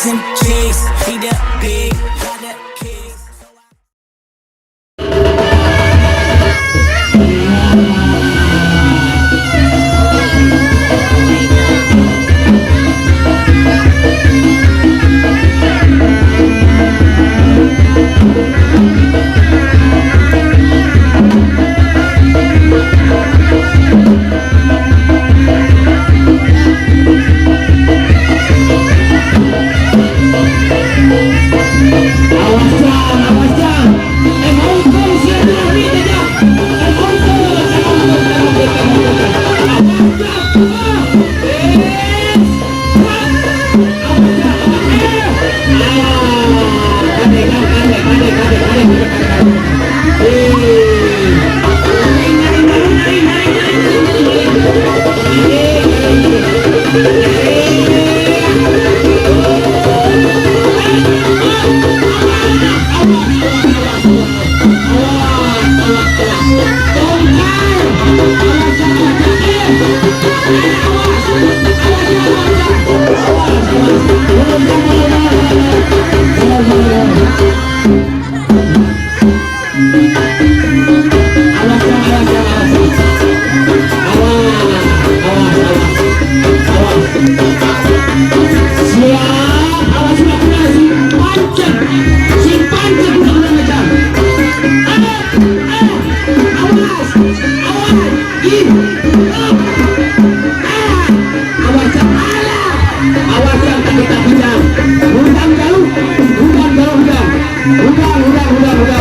Chasing cheese, he the big, got the keys. Awas jam, awas jam. Hongkong silaturahmi teh jam. Hongkong, Hongkong, Hongkong, Hongkong. Awas jam. Ah, yes. Ah, awas jam, awas. Ah, kade, kade, kade, kade, kade, kade, kade. Naik, naik, naik, naik, naik, naik, naik. Siap, awas kura-kura si pancet, si pancet kura-kura macam. Awas, awas, ih, ah, awas alah, awas yang tak kita bilang. Hudang jauh, hudang jauh, hudang, hudang, hudang, hudang, hudang.